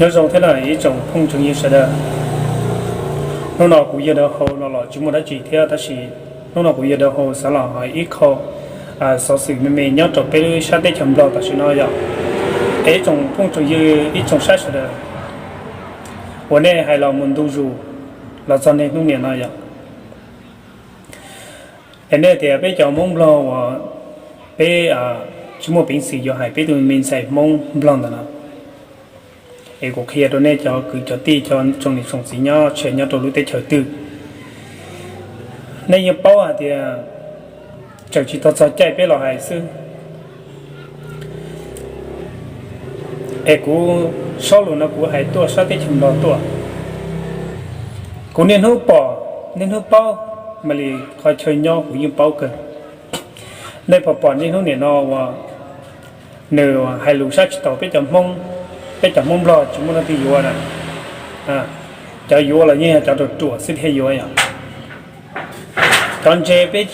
Nyob zoo thiab na ib tsoom phooj tsoom ywg sawv daws. Hnub no kuv yawg Dawb Hau no los tsis muaj dab tsi thiab, tab sis hnub no kuv yawg Dawb Hau xav los hais ib qho xov xwm me me nyob rau peb lub sab teb chaws Nplog tam sim no yom. Es ib tsoom phooj tsoom ywg ib tsoom saib sawv daws, uas nej hais los mus ntu zus los txog niaj hnub niam no yom. Es nej tias peb cov Hmoob Nplog uas peb tsis muaj peev xwm yuav hais peb tus me ntxhais Hmoob Nplog ntawm no. Es kuv qhia rau nej cov kwv cov tij, cov tsoom niam tsoom txiv nyob tshia nyob rau lub teb chaws twg, nej yeej paub hais tias tseem tsis tau txog caij peb los hais xwb. Es kuv, sob lus no kuv hais tuaj sab teb chaws Nplog tuaj. Kuv niaj hnub pom, niaj hnub paub, mam li qhov chaw nyob kuv yeej paub kawg. Nej pom pom niaj hnub niam no uas nws hais lus saib tsis taus peb cov Hmoob, peb cov Hmoob Nplog tsis muaj leej twg yuav na. Cov yuav los yeej yog cov ruam ruam xwb thiaj yuav yom. Cov ntse peb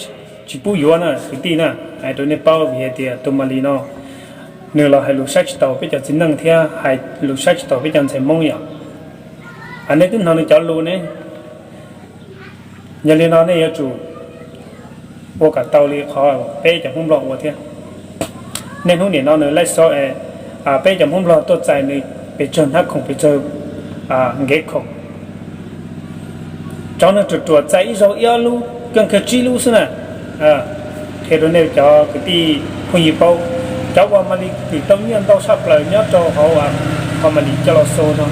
tsis pub yuav na kwv tij na, hais rau nej paub vim hais tias tus Malis no nws los hais lus saib tsis taus peb cov txiv neej thiab hais lus saib tsis taus peb cov ntxhais Hmoob yom. Nej twb hnov nws cov lus ne. Yog li no nej yuav tsum ua kom tau li qhov peb cov Hmoob Nplog ua thiab. Niaj hnub niam no nws laij xov es peb cov Hmoob Nplog tuaj txais nws pes tsawg hnab khoom pes tsawg nkev khoom. Cov neeg ruam ruam txais ib zaug ib ob lub, keej kawg tsib lub xwb na. Qhia rau nej cov kwv tij phooj ywg paub, cov uas Malis twm tau nyiaj ntau tshaj plaws nyob rau hauv qhov Malis coj los xo no,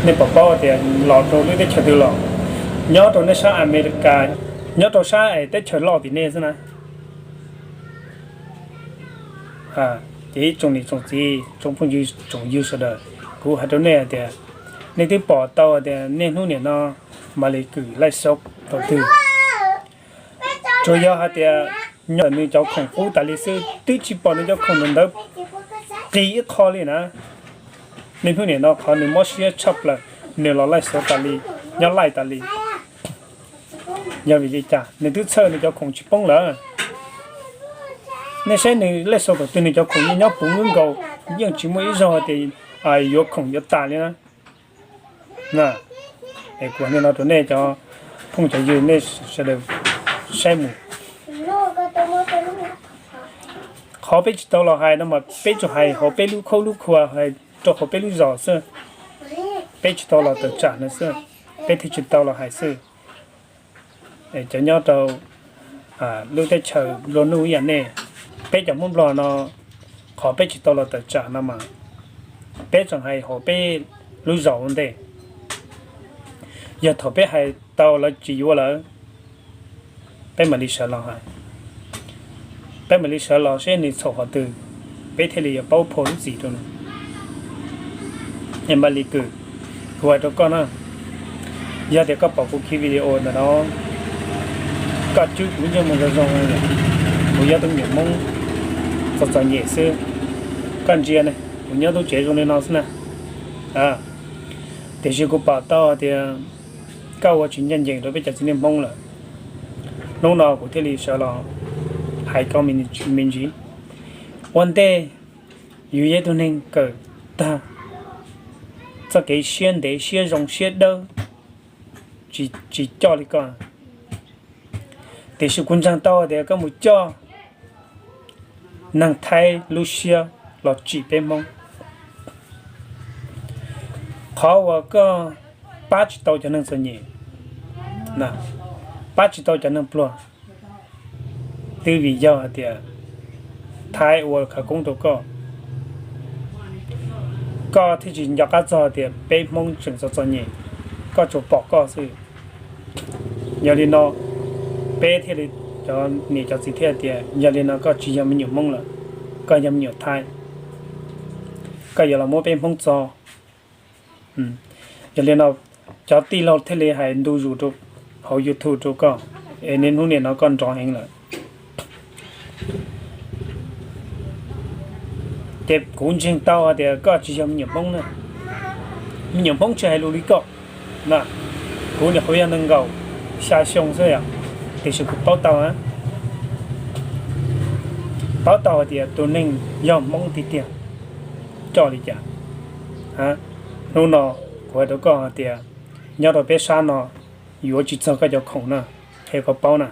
nej puas paub tias los rau lub teb chaws twg los? Nyob rau nej sab Amelikas, nyob rau sab es teb chaws loj tim nej xwb na. Ces ib tsoom niam tsoom txiv tsoom phooj ywg tsoom ywg sawv daws, kuv hais rau nej hais tias nej twb pom tau hais tias niaj hnub niam no Malis kwm laij xov thaum twg. Tsuas yog hais tias nyob nws cov khoom qub tas li xwb, twb tsis pom nws cov khoom ntawd qig ib qho li na. Niaj hnub niam no qhov nws mob siab tshaj plaws, nws los laij xov tas li, nyob laij tas li. Yog vim li cas nws twb txhawj nws cov khoom tsis poob lawm? Nej saib nws laij xov thaum twg nws cov khoom yeej nyob puv nkaus, yeej tsis muaj ib zaug tias yuav khoom yuav tas li na. Es kuv hais li no rau nej cov phooj cov ywg nej sawv daws saib mus. Qhov peb tsis tau los hais no mas peb tsuas hais hauv peb lub khaub lub khuav, hais rau hauv peb lub zos xwb. Peb tsis tau los tawm tsam no xwb, peb thiaj tsis tau los hais xwb. Cov nyob rau lub teb chaws nplua nuj ib yam nej, peb cov Hmoob Nplog no, qhov peb tsis tau los tawm tsam no mas peb tseem hais hauv peb lub zos ua ntej. Yog thaum peb hais tau lawv tsis yuav lawm, peb mam li sawv los hais. Peb mam li sawv los seb nws txhaum qhov twg, peb thiaj li yuav paub phau lub txim rau nws. Es Malis kwm, kuv hais rau koj na, yog tias koj pom kuv ki video ntawm no, koj cwb kuv ntsej muag zoo zoo, kuv yog tus me nyuam Hmoob txom txom nyem xwb. Koj ntsia ne, kuv nyob tub tsev zoo li no xwb na. Tiam sis kuv pom tau tias koj ua tsis ncaj ncees rau peb cov txiv neej Hmoob lawm. Hnub no kuv thiaj li sawv los hais koj me ntsis. Ua ntej yus yog ib tug neeg kawm tag, txoj kev siab ntev siab zoo siab dawb tsis coj li koj. Tiam sis kuv ntseeg tau tias koj mus coj neeg Thaib lub siab los tsim peb Hmoob. Qhov uas koj pab tsis tau cov neeg txom nyem, pab tsis tau cov neeg pluag, twb vim yog hais tias Thaib ua khawv koob rau koj, koj thiaj tsis nco qab txog tias peb Hmoob tseem txom txom nyem, koj tsuas pom koj xwb. Yog li no, peb thiaj li, cov niam cov txiv thiaj tias yog li no koj tsis yog me nyuam Hmoob lawm, koj yog me nyuam Thaib, koj yuav los muab peb Hmoob txo. Yog li no, cov tij laug thiaj li hais ntu zus rau hauv YouTube rau koj, es niaj hnub nim no koj nrov heev lawm. Ces kuv ntseeg tau hais tias koj tsis yog me nyuam Hmoob na. Me nyuam Hmoob tsis hais lus li koj na. Kuv nyuam qhuav yog nees nkaum xya xyoo xwb yom, tiam sis kuv paub tau, paub tau hais tias tus neeg yog Hmoob tiag tiag. coj li cas. Hnub no kuv hais rau koj hais tias nyob rau peb sab no yuav tsis txog koj cov khoom na, qhia koj paub na.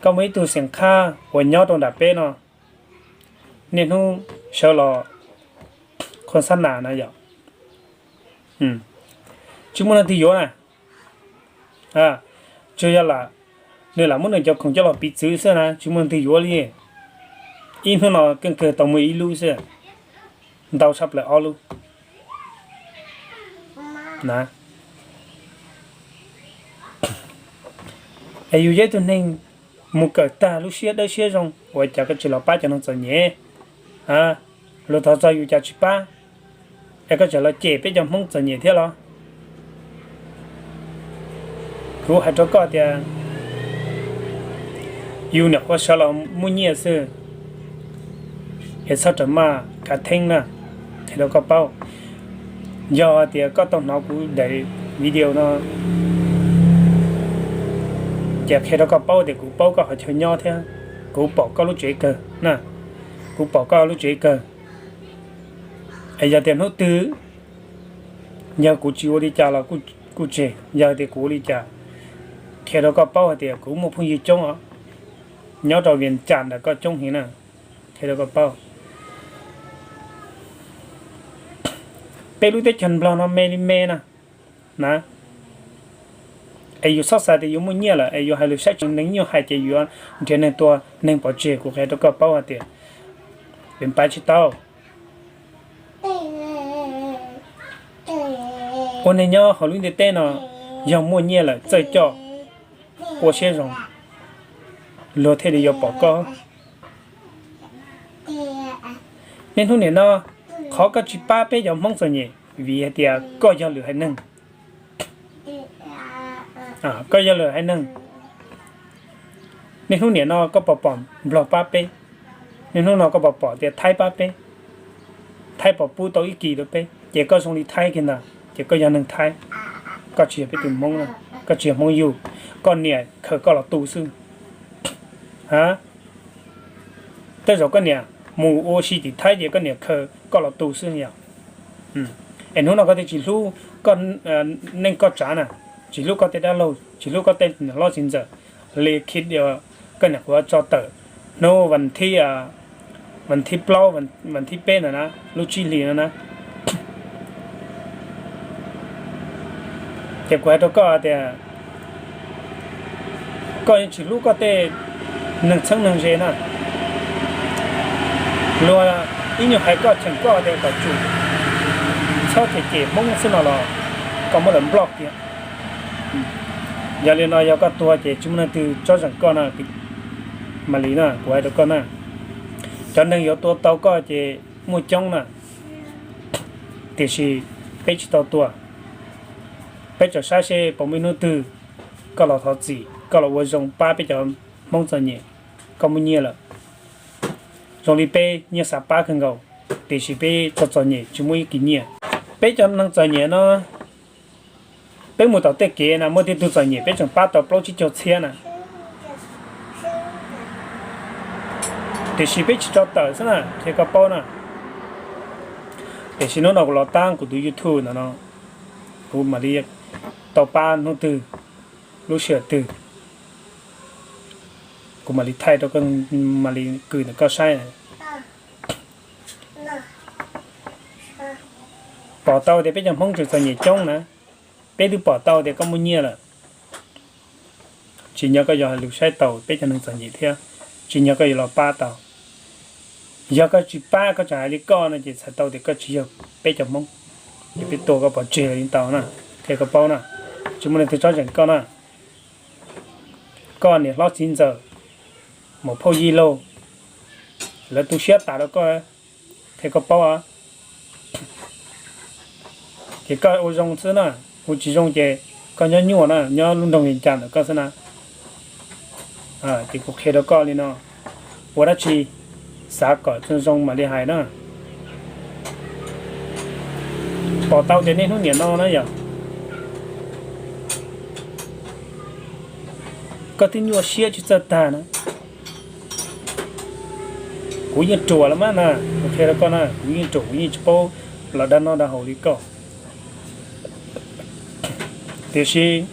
Koj muaj ib tug xeem khab uas nyob rau nram peb no, niaj hnub sawv los khuam xab nas na yom, tsis muaj leej twg yuav na. Tsuas yog lam, nws lam muab nws cov khoom coj los piv txwv xwb na, tsis muaj leej twg yuav li. Ib hnub no keej kawg tau muaj ib lub xwb, ntau tshaj plaws ob lub na. Es yus yog ib tug neeg mus kawm tag lub siab dawb siab zoo, ua cas koj tsis los pab cov neeg txom nyem? Luag thov txog yus cas tsis pab, es koj tseem los cem peb cov Hmoob txom nyem thiab los? Kuv hais rau koj tias yus nyuam qhuav sawv los muaj nyiaj xwb, es txhob rawm maj khav theeb na, qhia rau koj paub. Yog tias koj tau hnov kuv daim video no, ces qhia rau koj paub tias kuv paub koj qhov chaw nyob thiab kuv pom koj lub tsev kawg na, kuv pom koj lub tsev kawg. Es yog tias hnub twg yog kuv tsis ua li cas los kuj tseg, yog tias kuv ua li cas, qhia rau koj paub hais tias kuv muaj phooj ywg coob os, nyob rau Vias Cas ntawm koj coob heev na, qhia rau koj paub. Peb lub teb chaws Nplog no me li me na, na, es yus txhob xav tias yus muaj nyiaj lawm es yus hais lus saib tsis neeg nyuaj hais ces yuav nrhiav neeg tua neeg pov tseg. Kuv qhia rau koj paub hais tias peb pab tsis tau. Ua neeg nyob hauv lub ntiaj teb no, yog muaj nyiaj lawm txawj coj, ua siab zoo, luag thiaj li yuav pom koj. Niaj hnub nim no, qhov koj tsis pab peb cov Hmoob txom nyem vim hais tias koj yog lwm haiv neeg. Koj yog lwm haiv neeg. Niaj hnub nim no koj pom pom Nplog pab peb, niaj hnub no koj pom pom tias Thaib pab peb, Thaib pom pub tau ib kis rau peb, ces koj zoo li Thaib kiag ntag, ces koj yog neeg Thaib, koj tsis yog peb tus Hmoob na, koj tsis yog Hmoob yug, koj niam khaws koj los tu xwb. Ha, tej zaum koj niam mus ua si tim Thaib ces koj niam khaws koj los tu xwb yom. Es hnub no koj thiaj tsis hlub koj neej koj tsav na, tsis hlub koj tej dab laug, tsis hlub koj tej hlob txiv ntxawm li khi koj niam qhuav tso tawm hnub vas thib plaub, vas thib peb ntawd na, lub tsib hlis no na. Ces kuv hais rau koj tias koj yeej tsis hlub koj tej neeg txheeb neeg ze na. Luag ib nyuag hais koj cheem koj tias kom tsum txhob cem cem Hmoob xwb no los koj muab lawv nploj kiag. Yog li no yog koj tuag ces tsis muaj leej twg tsob zeem koj na, Malis na, kuv hais rau koj na. Cov neeg yuav tua tau koj ces muaj coob na, tiam sis peb tsis tau tua. Peb tseem saib seb puas muaj ib hnub twg koj los thov txim, koj los ua zoo pab peb cov Hmoob txom nyem. Koj muaj nyiaj lawm, zoo li peb nyiaj xav pab kawg nkaus, tiam sis peb txom txom nyem tsis muaj ib kis nyiaj. Peb cov neeg txom nyem no, peb mus tom tej kev na muaj tej tug txom nyem peb tseem pab tau plaub tsib caug txhiab na, tiam sis peb tsis tso tawm xwb na, qhia koj paub na. Tiam sis hnub no kuv los tab kuv tus YouTube ntawm no, kuv mam li tau pab hnub twg, lub sij hawm twg, kuv mam li thaij rau koj, mam li kwv ntawm koj saib. Pom tau tias peb cov Hmoob tseem txom nyem coob na, peb twb pom tau tias koj muaj nyiaj lawm, tsis nyob koj yuav hais lus saib taus peb cov neeg txom nyem thiab, tsis nyob koj yuav los pab tau. Yog koj tsis pab koj tseem hais li koj no ces txhais tau tias koj tsis yog peb cov Hmoob, ces peb tua koj pov tseg li ntawd na, qhia koj paub na, tsis muaj leej twg tsob zeem koj na. Koj niam hlob txiv ntxawm, muam phauj yij laug, lawv tu siab tas rau koj, qhia koj paub. Ces koj ua zoo xwb na, ua tsis zoo ces koj nyob nyuaj na, nyob lub nroog Vias Cas ntawm koj xwb na. Ces kuv qhia rau koj li no, ua dab tsi xav kom zoo zoo mam li hais na. Pom tau tias niaj hnub niam no na yom, koj twb nyuaj siab tsis txawj tag na. Kuv yeej ruam los mas na, kuv qhia rau koj na, kuv yeej ruam, kuv yeej tsis paub los dag noj dag haus li koj. Tiam sis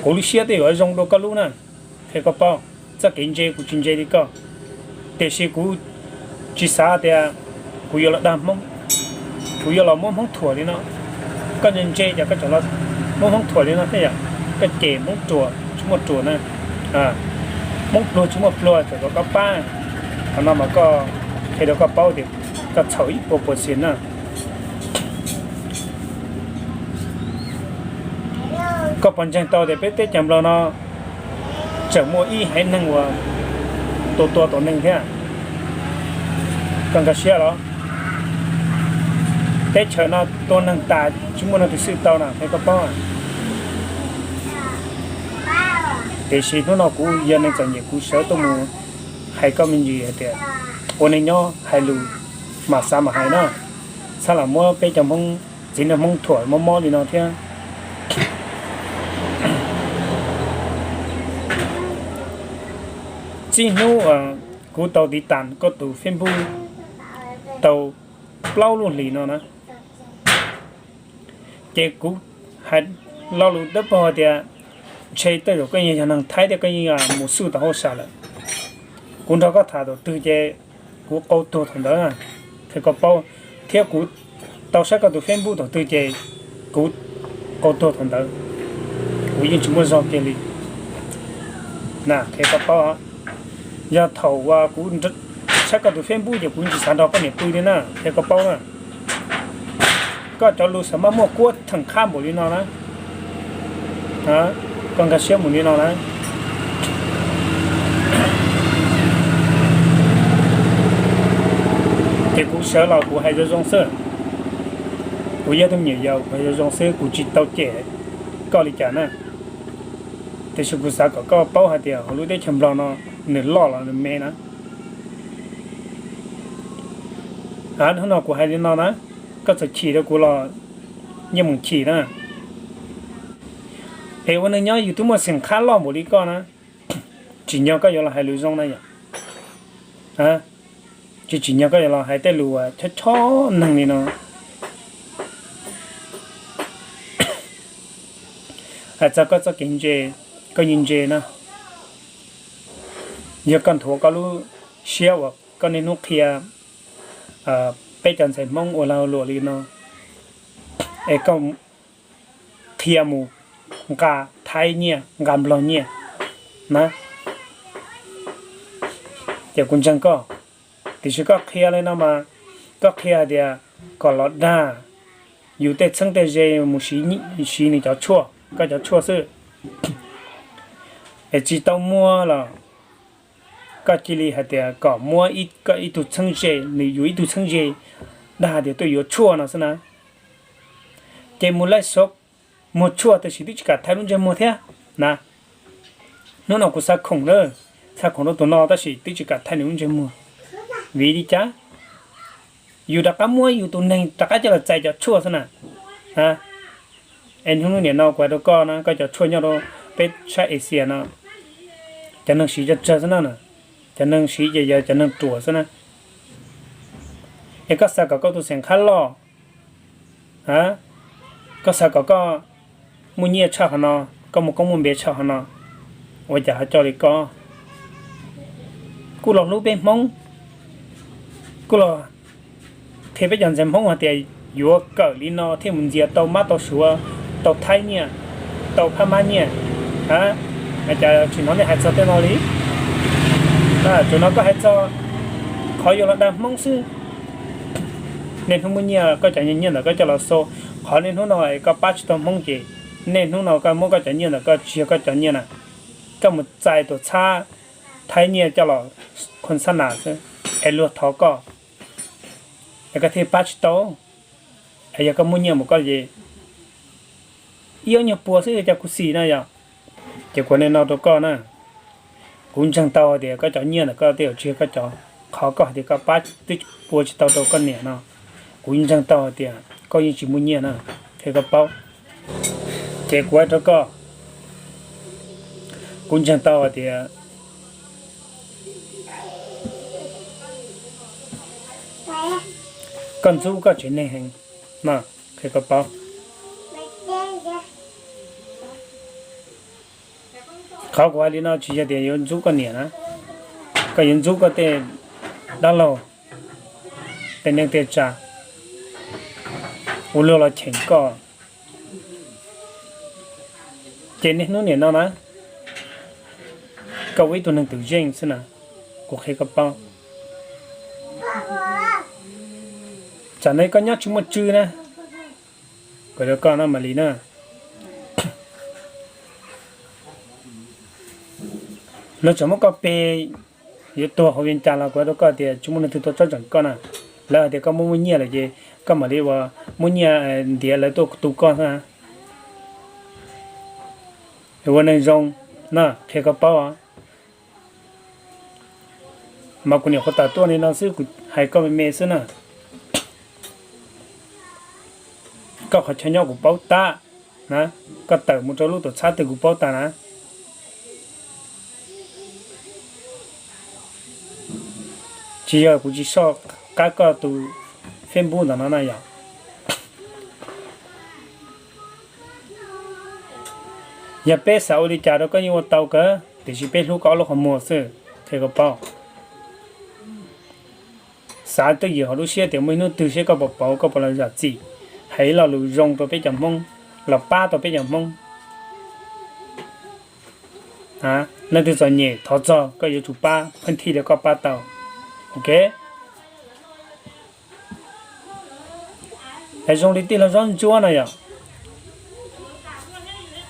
kuv lub siab tej yuav zoo dua koj lub na, qhia koj paub. Txoj kev ntse kuv tsis ntse li koj, tiam sis kuv tsis xav tias kuv yuav los dag Hmoob, kuv yuav los muab Hmoob thuam li no. Koj ntse ntse ces koj tseem los muab Hmoob thuam li no thiab yom. Koj cem Hmoob ruam tsis muaj ruam na, Hmoob pluag tsis muaj pluag, tseem kom koj pab. Qhov no mas koj qhia rau koj paub tias koj txhaum ib puas puas xias na. Koj puas ntseeg tau tias peb teb chaws Nplog no tseem muaj ib haiv neeg uas tua tua tus neeg thiab? Koj nkag siab los? Teb chaws no tua neeg tas tsis muaj neeg twg xwb tau na, qhia koj paub. Tiam sis hnub no kuv yog neeg txom nyem, kuv sawv tuaj mus hais koj me ntsis hais tias ua neej nyob hais lus mas xav mas hais no, txhob los muab peb cov Hmoob, txiv neej Hmoob thuam mob mob li no thiab. Txij hnub kuv tau tiv tas koj tus Facebook tau plaub lub hlis no na, ces kuv hais lo lus dawb paug tias ntshe tej zaum koj yeej yog neeg Thaib thiab koj yeej mus xub tau hauj sam lawm. Kuv nrog koj tham thaum twg ces kuv qau tuag thaum ntawd, qhia koj paub. Thiab kuv tau saib koj tus Facebook thaum twg ces kuv qau tuag thaum ntawd, kuv yeej tsis muaj zog kiag li na, qhia koj paub. Yog thaum uas kuv saib koj tus Facebook ces kuv tsis xav nrog koj niam pw li na, qhia koj paub na. Koj cov lus xav mas muaj kuab theem qhab npaum li no na, koj nkag siab mus li no na. Ces kuv sawv los kuv hais zoo zoo xwb. Kuv yog tus me nyuam yaus, kuv hais zoo zoo xwb, kuv tsis tau cem koj li cas na. Tiam sis kuv xav kom koj paub hais tias hauv lub teb chaws Nplog no nws loj los nws me na. Hnub no kuv hais li no na, koj txawm chim rau kuv los yeej meem chim na. Es ua neej nyob yus twb muaj xeem qhab loj npaum li koj na, tsim nyog koj yuav los hais lus zoo na yom. Tsis tsim nyog koj yuav los hais tej lus uas chob chob neeg li no. Hais txog koj txoj kev ntse, koj yeej ntse na. Yog koj nthuav koj lub siab uas koj niaj hnub qhia peb cov ntxhais Hmoob ua lag luam li no, es koj qhia mus nqa Thaib nyiaj nqa Nplog nyiaj na, ces kuv ntseeg koj. Tiam sis koj qhia li no mas koj qhia hais tias kom los dag yus tej txheeb tej ze mus siv nws cov tshuaj, koj cov tshuaj xwb. Es tsis tau muag los koj cia li hais tias kom muab koj ib tug txheeb ze, nws yus ib tug txheeb ze, dag tias tuaj yuav tshuaj no xwb na. Ces mus laij xov muag tshuaj tab sis twb tsis kam thaij lub ntsej muag thiab na. Hnub no kuv xav khoom na, xav khoom rau tus no tab sis twb tsis kam thaij nws lub ntsej muag. Vim li cas? Yus rov qab muab yus tus neeg rov qab coj los txais cov tshuaj xwb na. Es hnub nim no kuv hais rau koj na, koj cov tshuaj nyob rau peb sab Asia no, cov neeg siv tsawg tsawg xwb na, cov neeg siv ces yog cov neeg ruam xwb na. Es koj xav kom koj tus xeem qhab loj, koj xav kom koj muaj nyiaj tshaj qhov no, koj muaj koob muaj npe tshaj qhov no, ua cas ho coj li koj? Kuj los hlub peb Hmoob, kuj los qhia peb cov ntxhais Hmoob hais tias yuav kawm li no thiaj mus ntxias tau mab tau suav, tau Thaib nyiaj, tau Phab Mab nyiaj. Cas tsis hnov nej hais txog tej no li? Tsuas hnov koj hais txog qhov yuav los dag Hmoob xwb. Niaj hnub muaj nyiaj koj cov nyiaj ntawm koj coj los xo, qhov niaj hnub no es koj pab tsis tau Hmoob ces niaj hnub no koj muab koj cov nyiaj ntawm koj tsis yog koj cov nyiaj na, koj mus txais tuam txhab Thaib nyiaj coj los khon xab nas xwb, es luag thov koj, es koj thiaj pab tsis tau. Es yog koj muaj nyiaj mus koj ces ib ob nyuag puas xwb cas kuv xis na yom. Ces kuv niaj no rau koj na, kuv ntseeg tau hais tias koj cov nyiaj ntawm koj tej zaum tsis yog koj cov, qhov koj hais tias koj pab twb ua tsis tau rau koj niam no, kuv ntseeg tau hais tias koj yeej tsis muaj nyiaj na, qhia koj paub. Ces kuv hais rau koj, kuv ntseeg tau hais tias Koj ntxub koj tsev neeg heev no, qhia koj paub. Qhov kuv hais li no tsis yog tias yuav ntxub koj niam na, koj yuav ntxub koj tej dab laug, tej neej tej tsa uas luag los cheem koj. Ces niaj hnub nim no na, koj ua ib tug neeg twm zeej xwb na, kuv qhia koj paub. Tsam no koj nyob tsis muaj tswv na, kuv hais rau koj no Malis na, luag tseem muab koj peg yuav tuag hauv Vias Cas los kuv hais rau koj tias tsis muaj leej twg tuaj tsob tseem koj na. Lawv hais tias koj muaj muaj nyiaj lawm ces koj mam li ua muaj nyiaj ntiav lawv tuaj tu koj xwb na. Ua neeg zoo na, qhia koj paub. Mas kuv niam qhuav tawm tuaj li no xwb, kuv hais koj me me xwb na. Koj qhov chaw nyob kuv paub tas na, koj tawm mus rau lub tuam txhab twg kuv paub tas na. Tsis yog kuv tsis soj qab koj tus Facebook ntawm no na yom. Yog peb xav ua li cas rau koj yeej ua tau kawg, tiam sis peb hlub koj ob lub qhov muag xwb, qhia koj paub. Xav twj ywm hauv lub siab tias muaj ib hnub twg seb koj puas pauv, koj puas los zam txim, hais ib lo lus zoo rau peb cov Hmoob, los pab tau peb cov Hmoob. Leej twg txom nyem thov txog koj yuav tsum pab pheej thiaj li koj pab tau. Ok. Es zoo li tij laug Zob Ntsuab no yom,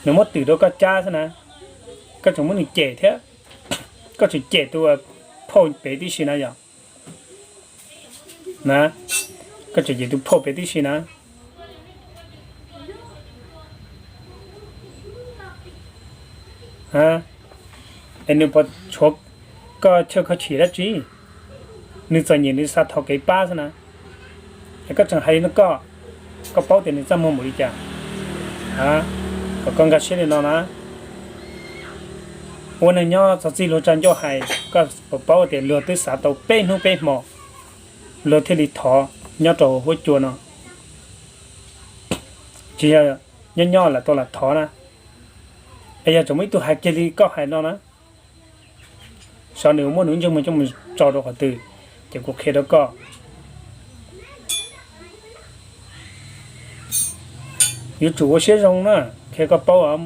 nws muab twm rau koj cab xwb na, koj tseem muab nws cem thiab, koj tseem cem tus phauj pem tib si na yom. Na, koj tseem cem tus phauj pem tib si na. Es nws puas tshuav koj chaw kho chim dab tsi? Nws txom nyem nws xav thov kev pab xwb na. Es koj tseem hais li no koj, koj paub tias nws txaj muag npaum li cas? Kom koj nkag siab li no na. Ua neeg nyob txog txij luag tsa ncauj hais, koj puas paub tias luag twb xav tau peb hnub peb hmo luag thiaj li thov nyob rau huab cua no. Tsis yog nyob nyob lam tau lam thov na. Es yog tseem muaj ib tug hais kiag li koj hais no na, xyov nws muab nws ntsej muag coj mus tso rau qhov twg, ces kuv qhia rau koj. Yuav tsum ua siab zoo na, qhia koj paub,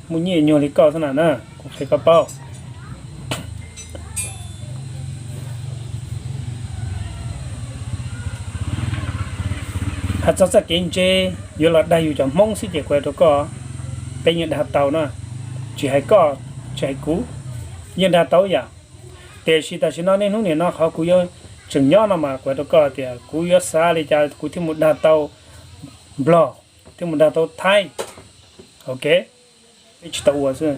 muaj nyiaj nyuag li koj xwb na na, kuv qhia koj paub. Hais txog txoj kev ntse yuav los dag yus cov Hmoob xwb ces kuv hais rau koj, peb yeej dag tau na, tsis hais koj, tsis hais kuv, yeej dag tau yam. Tiam sis tam sim no niaj hnub nim no qhov kuv yuav tseem nyob no mas kuv hais rau koj tias kuv yuav xav li cas kuv thiaj mus dag tau Nplog, thiaj mus dag tau Thaib. Ok, peb tsis tau ua xwb,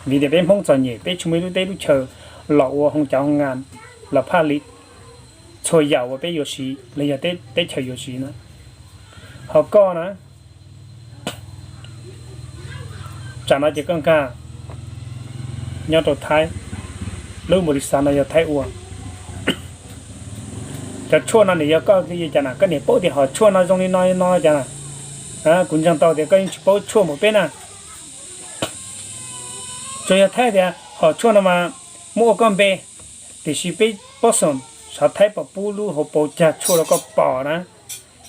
vim tias peb Hmoob txom nyem, peb tsis muaj ib lub teb lub chaw los ua hoo cav hoo nga, los phaj li txhua yam uas peb yuav siv los yog teb chaws yuav siv na. Ho koj na, tsam no ces koj nkag nyob rau Thaib, lub npaus lis xav no yog Thaib ua. Cov tshuaj no nws yog koj li cas na, koj niam paub tias hom tshuaj no zoo li no li no cas na? Kuv ntseeg tau tias koj yeej tsis paub tshuaj npaum peb na. Tsuas yog Thaib tias hom tshuaj no mas muab ua koj npe, tiam sis peb paub xoom, xyov Thaib puas pub lub hauv paus cag tshuaj rau koj pom na.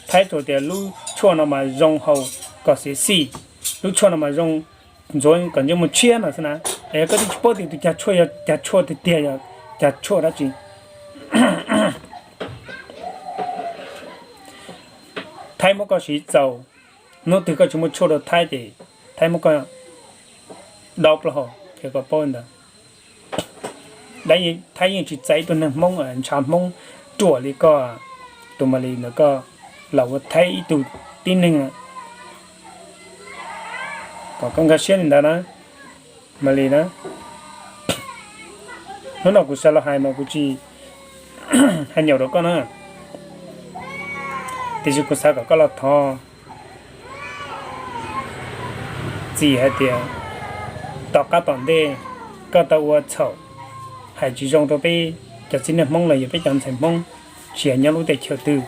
Thaib tsuas tias lub tshuaj no mas zoo haus kom xiav xij, lub tshuaj no mas zoo ntxuav kom ntsej muag tshiab no xwb na. Es koj twb tsis paub tias tus cag tshuaj yog cag tshuaj tiag tiag, yog cag tshuaj dab tsi. Thaib muab koj siv txaus, hnub twg koj tsis muaj tshuaj rau Thaib ces Thaib muab koj dob plaub hau, qhia koj paub li ntawd. Thaib yeej tsis txais ib tug neeg Hmoob ntshav Hmoob ruam li koj, tus Malis ntawd, koj los ua Thaib ib tug tib neeg. Kom koj nkag siab li ntawd na, Malis na. Hnub no kuv xav los hais mas kuv tsis hais nyaum rau koj na, tiam sis kuv xav kom koj los thov txim hais tias tom qab tom ntej koj tau ua txhaum, hais tsis zoo rau peb cov txiv neej Hmoob los yog peb cov ntxhais Hmoob, tsis hais nyob lub teb chaws twg.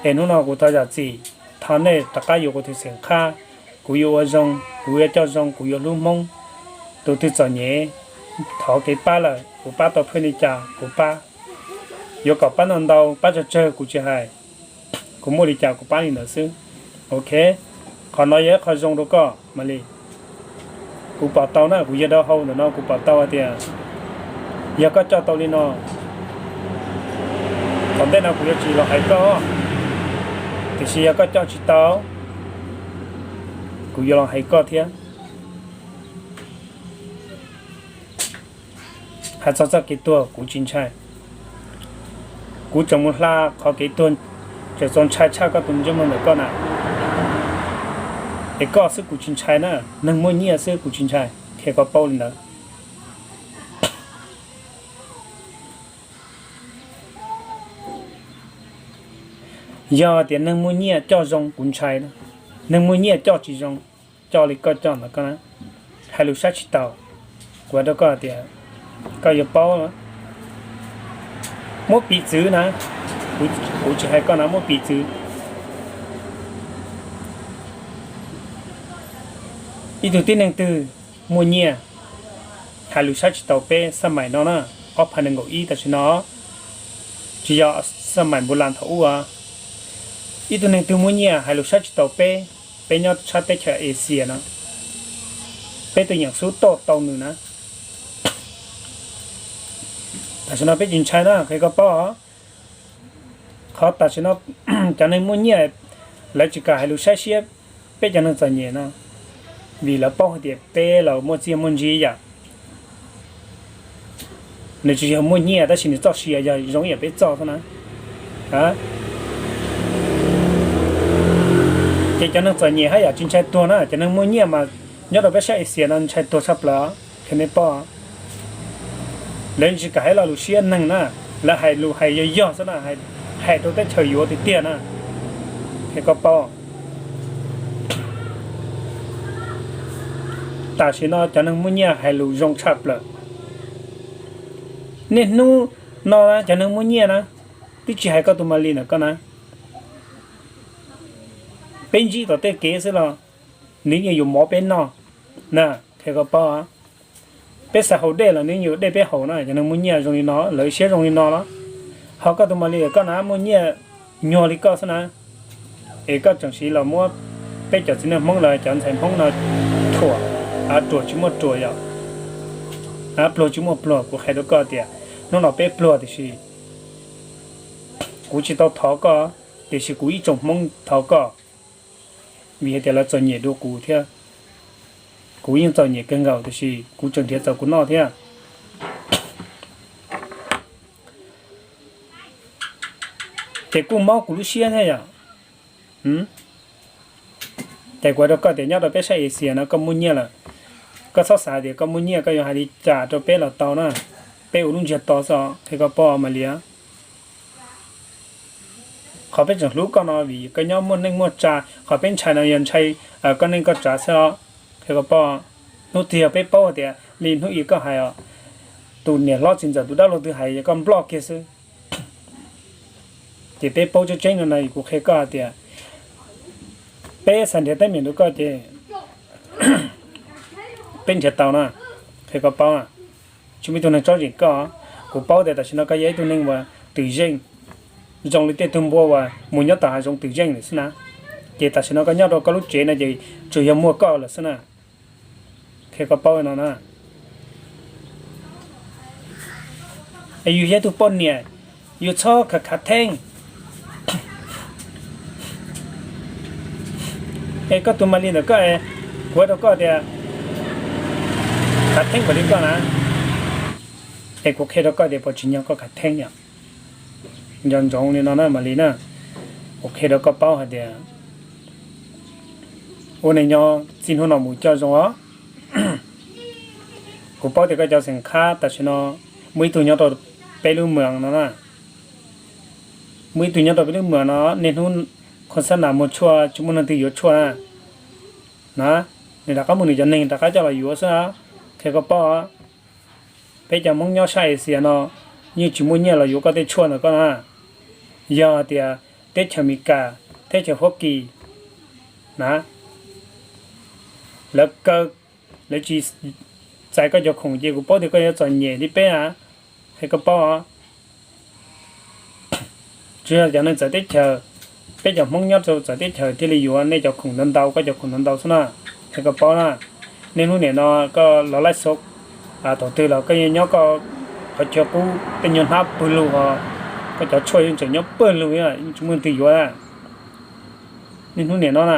Es hnub no kuv thov zam txim, thov nej rov qab yuav kuv tus xeem qhab, kuv yuav ua zoo, kuv yuav coj zoo, kuv yuav hlub Hmoob. Tus twg txom nyem, thov kev pab lawm, kuv pab tau pheej li cas kuv pab. Yuav kom pab ntau ntau, pab tsawg tsawg kuv tsis hais, kuv muaj li cas kuv pab li ntawd xwb. Ok, qhov no yog ib qho zoo rau koj Malis. Kuv pom tau na, kuv yog dau hau ntawm no kuv pom tau hais tias yog koj coj tau li no, tom ntej no kuv yuav tsis los hais koj, tiam sis yog koj coj tsis tau, kuv yuav los hais koj thiab. Hais txog txoj kev tuag kuv tsis ntshai. Kuv tseem mus hla qhov kev tuag, tseem txaus ntshai tshaj koj tus ntsej muag ntawm koj na. Es koj xwb kuv tsis ntshai na, neeg muaj nyiaj xwb kuv tsis ntshai, qhia koj paub li ntawd. Yog tias neeg muaj nyiaj coj zoo kuv ntshai, neeg muaj nyiaj coj tsis zoo, coj li koj coj ntawd koj na, hais lus saib tsis taus. Kuv hais rau koj tias koj yuav paub, muab piv txwv na, kuv tsis hais koj na, muab piv txwv. Ib tug tib neeg twg muaj nyiaj hais lus saib tsis taus peb xab mais no na, ob phav nees nkaum ib tam sim no, tsis yog xab mais npu las thaum ub. Ib tug neeg twg muaj nyiaj hais lus saib tsis taus peb, peb nyob tshab teb chaws Asia no, peb tus yeem xub toj tau nws na. Tam sim no peb tsis ntshai na, qhia koj paub. Qhov tam sim no cov neeg muaj nyiaj lawv tsis kam hais lus saib siab peb cov neeg txom nyem no, vim lawv paub hais tias peb los muaj txiaj muaj ntsig yam. Nws tsis yog muaj nyiaj tab sis nws txoj sia yog zoo ib yam peb txoj xwb na. Ces cov neeg txom nyem haj yam tsis ntshai tuag na, cov neeg muaj nyiaj mas nyob rau peb sab Asia no ntshai tuag tshaj plaws, qhia nej paub. Lawv tsis kam hais lo lus siab neeg na, lawv hais lus hais yog yog xwb na, hais rau teb chaws yuav tiag tiag na, qhia koj paub. Tam sim no cov neeg muaj nyiaj hais lus zoo tshaj plaws. Niaj hnub no na cov neeg muaj nyiaj na, twb tsis hais koj tus Malis ntawm koj na, peb ntsib tom tej kev xwb los nws yeej yuav mov peb noj na, qhia koj paub. Peb xav haus dej los nws yeej yuav dej peb haus na, cov neeg muaj nyiaj zoo li no, lawv siab zoo li no los. Ho koj tus Malis koj na muaj nyiaj nyuag li koj xwb na, es koj tseem siv los muab peb cov txiv neej Hmoob los cov ntxhais Hmoob no thuam, ruam tsis muaj ruam yom, pluag tsis muaj pluag. Kuv qhia rau koj tias hnub no peb pluag tiam sis kuv tsis tau thov koj, tiam sis kuv ib tsoom Hmoob thov koj, vim hais tias lawv txom nyem dua kuv thiab. Kuv yeej txom nyem kawg nkaus tiam sis kuv tseem nrhiav txaus kuv noj thiab. Ces kuj mob kuv lub siab thiab yom. Ces kuv hais rau koj tias nyob rau peb sab Asia no koj muaj nyiaj lawm, koj txhob xav tias koj muaj nyiaj koj yuav hais li cas rau peb los tau na. Peb ua lub ntsiag to xwb, qhia koj paub Malis. Qhov peb tseem hlub koj no vim koj nyob muaj neej muaj tsa, qhov peb ntshai no yog ntshai koj neej koj tsav xwb os, qhia koj paub. Hnub twg yog peb paub tias li hnub ib koj hais os, tus niam hlob txiv ntxawm tus dab laug twg hais koj nploj kiag xwb. Ces peb paub tseeb tseeb no no kuv qhia koj hais tias peb xav nrhiav teeb meem rau koj ces peb nrhiav tau na, qhia koj paub. Tsis muaj ib tug neeg tsob zeem koj. Kuv paub tias tam sim no koj yog ib tug neeg uas twm zeej, zoo li tej tug npua uas mus nyob tom hav zoov twm zeej lawm xwb na. Ces tam sim no koj nyob rau koj lub tsev no ces tsuas yog muaj koj lawm xwb na, qhia koj paub no na. Es yus yog ib tug poj niam, yus txhob khav khav theeb. Es koj tus Malis ntawm koj, kuv hais rau koj tias khav theeb npaum li koj na, es kuv qhia rau koj tias puas tsim nyog koj khav theeb yom. Nco ntsoov li no na Malis na, kuv qhia rau koj paub hais tias ua neej nyob txij hnub no mus coj zoo os. Kuv paub tias koj cov xeem qhab tam sim no muaj ib tug nyob rau peb lub moos no na, muaj ib tug nyob rau peb lub moos no, niaj hnub kho xab nas muag tshuaj tsis muaj neeg twg yuav tshuaj na. Na, nws rov qab muab nws cov neeg rov qab coj los yuav xwb, qhia koj paub. Peb cov Hmoob nyob sab Asia no yeej tsis muaj nyiaj los yuav koj tej tshuaj ntawm koj na. Yog tias teb chaws Amelikas, teb chaws Huab Kis na, lawv kaw, lawv tsis txais koj cov khoom ces kuv paub tias koj yuav txom nyem li peb na, qhia koj paub os. Tsuas yog cov neeg txawv teb chaws, peb cov Hmoob nyob rau txawv teb chaws thiaj li yuav nej cov khoom ntau ntau, koj cov khoom ntau ntau xwb na, qhia koj paub na. Niaj hnub nim no koj los laij xov thaum twg los koj yeej nyob koj qhov chaw qub, tej nyuag hnab pawg lug os, koj cov tshuaj yeej tseem nyob pawg lug, yeej tsis muaj leej twg yuav na. Niaj hnub nim no na,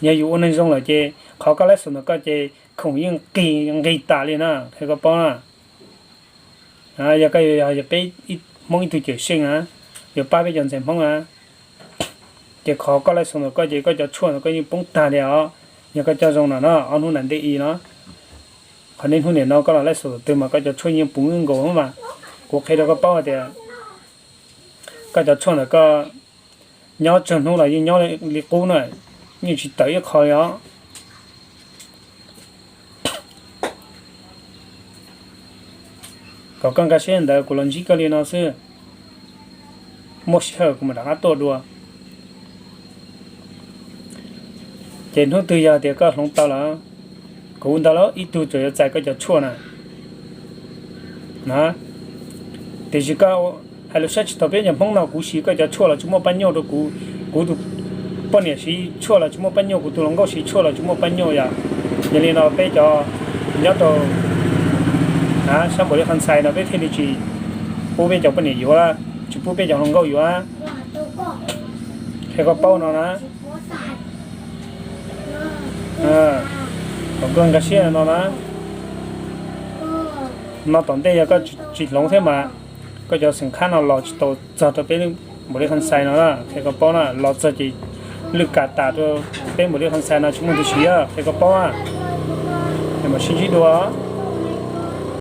yog yus ua neeg zoo lawm ces qhov koj laij xov ntawm koj ces khoom yeej nqis nqis tas li na, qhia koj paub na. Yog koj yuav yog peb Hmoob ib tug cawm seej na, yuav pab peb cov ntxhais Hmoob na, ces qhov koj laij xov ntawm koj ces koj cov tshuaj ntawm koj yeej poob tag li os. Yog koj coj zoo no na, ob hnub nram ntej i no, qhov niaj hnub nim no koj los laij xov thaum twg mas koj cov tshuaj yeej puv nkaus mas. Kuv qhia rau koj paub hais tias koj cov tshuaj ntawm koj nyob tsawg hnub los yeej nyob li qub na, yeej tsis tawm ib qho li os. Kom koj nkag siab ntawd kuv los ntsib koj li no xwb, muaj sij hawm kuv mam rov qab tuaj dua. Ces hnub twg yog tias koj hloov tau lawm, kuv ntau lawm ib tug tsuas yuav txais koj cov tshuaj na. Tiam sis koj hais lus saib tsis taus peb cov Hmoob no, kuv siv koj cov tshuaj los tsis muaj paj nyuj rau kuv, kuv tus poj niam siv tshuaj los tsis muaj paj nyuj, kuv tus hluas nkauj siv tshuaj los tsis muaj paj nyuj yom. Yog li no peb cov nyob rau sab npaum li Khas Xais no peb thiaj li tsis pub peb cov poj niam yuav, tsis pub peb cov hluas nkauj yuav. Qhia koj paub no na. Kom koj nkag siab no na. No tom ntej yog koj tsis hloov thiab mas koj cov xeem khab no los tsis tau txog rau peb npaum li Khas Xais no na, qhia koj paub na. Los txog ces lwj kam tas rau peb npaum li Khas Xais no tsis muaj tus siv, qhia koj paub na. Mam sib ntsib dua.